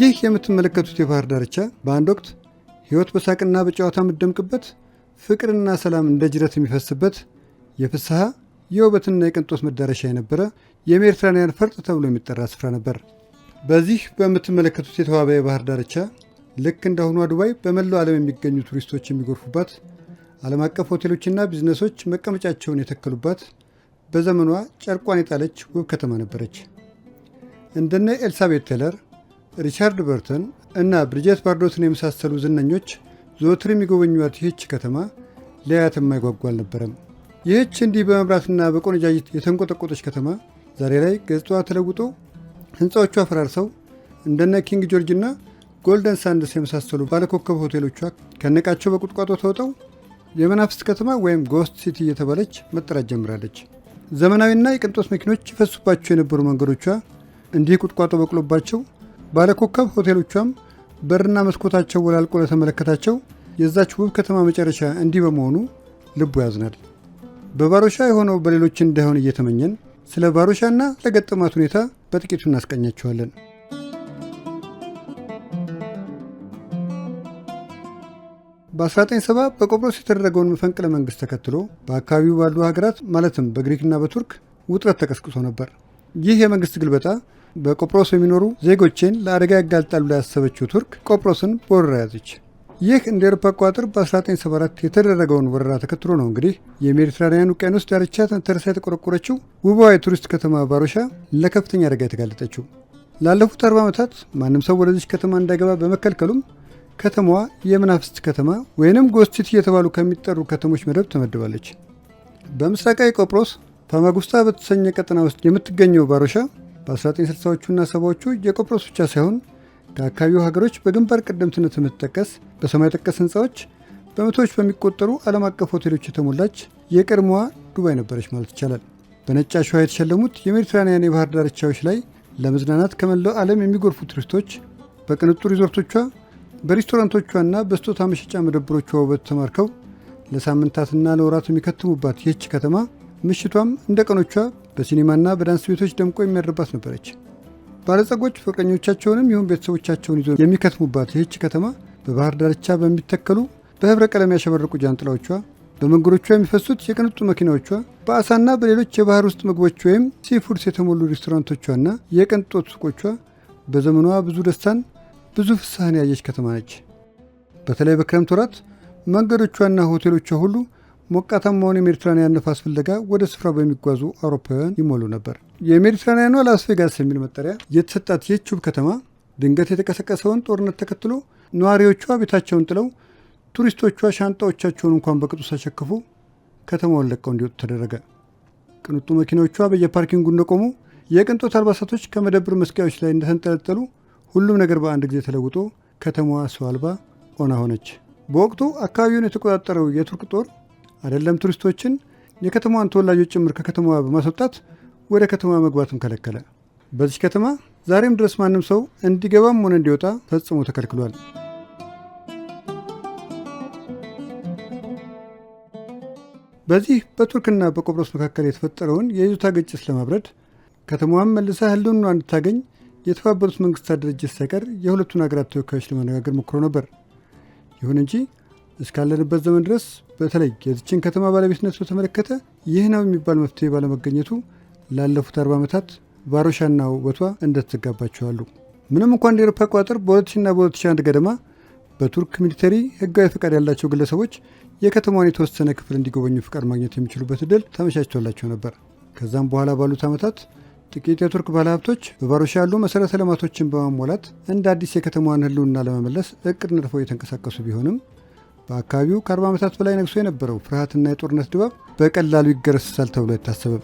ይህ የምትመለከቱት የባህር ዳርቻ በአንድ ወቅት ሕይወት በሳቅና በጨዋታ የምትደምቅበት፣ ፍቅርና ሰላም እንደ ጅረት የሚፈስበት፣ የፍስሐ የውበትና የቅንጦት መዳረሻ የነበረ የሜዲትራንያን ፈርጥ ተብሎ የሚጠራ ስፍራ ነበር። በዚህ በምትመለከቱት የተዋበ የባህር ዳርቻ ልክ እንደአሁኗ ዱባይ በመላው ዓለም የሚገኙ ቱሪስቶች የሚጎርፉባት፣ ዓለም አቀፍ ሆቴሎችና ቢዝነሶች መቀመጫቸውን የተከሉባት፣ በዘመኗ ጨርቋን የጣለች ውብ ከተማ ነበረች። እንደነ ኤልሳቤት ቴለር፣ ሪቻርድ በርተን እና ብሪጀት ባርዶትን የመሳሰሉ ዝነኞች ዘወትር የሚጎበኟት ይህች ከተማ ሊያያት የማይጓጓ አልነበረም። ይህች እንዲህ በመብራትና በቆነጃጅት የተንቆጠቆጠች ከተማ ዛሬ ላይ ገጽታዋ ተለውጦ፣ ሕንፃዎቿ ፈራርሰው፣ እንደነ ኪንግ ጆርጅ እና ጎልደን ሳንድስ የመሳሰሉ ባለኮከብ ሆቴሎቿ ከነዕቃቸው በቁጥቋጦ ተውጠው የመናፍስት ከተማ ወይም ghost city እየተባለች መጠራት ጀምራለች። ዘመናዊና የቅንጦት መኪኖች ይፈሱባቸው የነበሩ መንገዶቿ እንዲህ ቁጥቋጦ በቅሎባቸው፣ ባለኮከብ ሆቴሎቿም በርና መስኮታቸው ወላልቆ ለተመለከታቸው የዛች ውብ ከተማ መጨረሻ እንዲህ በመሆኑ ልቡ ያዝናል። በቫሮሻ የሆነው በሌሎች እንዳይሆን እየተመኘን ስለ ቫሮሻና ለገጠማት ሁኔታ በጥቂቱ እናስቃኛችኋለን። በ1970 በቆጵሮስ የተደረገውን መፈንቅለ መንግስት ተከትሎ በአካባቢው ባሉ ሀገራት ማለትም በግሪክና በቱርክ ውጥረት ተቀስቅሶ ነበር። ይህ የመንግስት ግልበጣ በቆጵሮስ የሚኖሩ ዜጎችን ለአደጋ ያጋልጣል ብላ ያሰበችው ቱርክ ቆጵሮስን በወረራ ያዘች። ይህ እንደ አውሮፓ አቆጣጠር በ1974 የተደረገውን ወረራ ተከትሎ ነው እንግዲህ የሜዲትራንያን ውቅያኖስ ዳርቻ ተንተርሳ የተቆረቆረችው ውቧ የቱሪስት ከተማ ቫሮሻ ለከፍተኛ አደጋ የተጋለጠችው። ላለፉት 40 ዓመታት ማንም ሰው ወደዚች ከተማ እንዳይገባ በመከልከሉም ከተማዋ የመናፍስት ከተማ ወይንም ghost city እየተባሉ ከሚጠሩ ከተሞች መደብ ተመድባለች። በምስራቃዊ ቆጵሮስ ፋማጉስታ በተሰኘ ቀጠና ውስጥ የምትገኘው ቫሮሻ በ1960ዎቹና ሰባዎቹ የቆጵሮስ ብቻ ሳይሆን ከአካባቢው ሀገሮች በግንባር ቀደምትነት የምትጠቀስ፣ በሰማይ ጠቀስ ህንፃዎች፣ በመቶዎች በሚቆጠሩ ዓለም አቀፍ ሆቴሎች የተሞላች የቀድሞዋ ዱባይ ነበረች ማለት ይቻላል። በነጭ አሸዋ የተሸለሙት የሜዲትራንያን የባህር ዳርቻዎች ላይ ለመዝናናት ከመላው ዓለም የሚጎርፉ ቱሪስቶች በቅንጡ ሪዞርቶቿ፣ በሬስቶራንቶቿና በስጦታ መሸጫ መደብሮቿ ውበት ተማርከው ለሳምንታትና ለወራት የሚከትሙባት ይህች ከተማ ምሽቷም እንደ ቀኖቿ በሲኒማና በዳንስ ቤቶች ደምቆ የሚያድርባት ነበረች። ባለጸጎች ፍቅረኞቻቸውንም ይሁን ቤተሰቦቻቸውን ይዞ የሚከትሙባት ይህች ከተማ በባህር ዳርቻ በሚተከሉ በህብረ ቀለም ያሸበረቁ ጃንጥላዎቿ፣ በመንገዶቿ የሚፈሱት የቅንጡ መኪናዎቿ፣ በአሳና በሌሎች የባህር ውስጥ ምግቦች ወይም seafoods የተሞሉ ሬስቶራንቶቿና የቅንጦት ሱቆቿ በዘመኗ ብዙ ደስታን፣ ብዙ ፍስሐን ያየች ከተማ ነች። በተለይ በክረምት ወራት መንገዶቿና ሆቴሎቿ ሁሉ ሞቃታማውን የሜዲትራንያን ነፋስ ፍለጋ ወደ ስፍራው በሚጓዙ አውሮፓውያን ይሞሉ ነበር። የሜዲትራንያኗ ላስ ቬጋስ የሚል መጠሪያ የተሰጣት ይህች ውብ ከተማ ድንገት የተቀሰቀሰውን ጦርነት ተከትሎ ነዋሪዎቿ ቤታቸውን ጥለው፣ ቱሪስቶቿ ሻንጣዎቻቸውን እንኳን በቅጡ ሳይሸክፉ ከተማውን ለቀው እንዲወጡ ተደረገ። ቅንጡ መኪናዎቿ በየ parking ኡ እንደቆሙ፣ የቅንጦት አልባሳቶች ከመደብር መስቂያዎች ላይ እንደተንጠለጠሉ ሁሉም ነገር በአንድ ጊዜ ተለውጦ ከተማዋ ሰው አልባ ኦና ሆነች። በወቅቱ አካባቢውን የተቆጣጠረው የቱርክ ጦር አይደለም ቱሪስቶችን የከተማዋን ተወላጆች ጭምር ከከተማዋ በማስወጣት ወደ ከተማዋ መግባትም ከለከለ። በዚህ ከተማ ዛሬም ድረስ ማንም ሰው እንዲገባም ሆነ እንዲወጣ ፈጽሞ ተከልክሏል። በዚህ በቱርክና በቆጵሮስ መካከል የተፈጠረውን የይዞታ ግጭት ለማብረድ፣ ከተማዋን መልሳ ህልውና እንድታገኝ የተባበሩት መንግስታት ድርጅት ሳይቀር የሁለቱን ሀገራት ተወካዮች ለማነጋገር ሞክሮ ነበር። ይሁን እንጂ እስካለንበት ዘመን ድረስ በተለይ የዚችን ከተማ ባለቤትነት በተመለከተ ይህ ነው የሚባል መፍትሄ ባለመገኘቱ ላለፉት 40 ዓመታት ቫሮሻና ውበቷ እንደተዘጋባቸው አሉ። ምንም እንኳን እንደ አውሮፓ አቆጣጠር በ2000ና በ2001 ገደማ በቱርክ military ህጋዊ ፈቃድ ያላቸው ግለሰቦች የከተማዋን የተወሰነ ክፍል እንዲጎበኙ ፍቃድ ማግኘት የሚችሉበት እድል ተመቻችቶላቸው ነበር። ከዛም በኋላ ባሉት ዓመታት ጥቂት የቱርክ ባለሀብቶች በቫሮሻ ያሉ መሰረተ ልማቶችን በማሟላት እንደ አዲስ የከተማዋን ህልውና ለመመለስ እቅድ ነድፈው እየተንቀሳቀሱ ቢሆንም በአካባቢው ከ40 ዓመታት በላይ ነግሶ የነበረው ፍርሃትና የጦርነት ድባብ በቀላሉ ይገረስሳል ተብሎ አይታሰብም።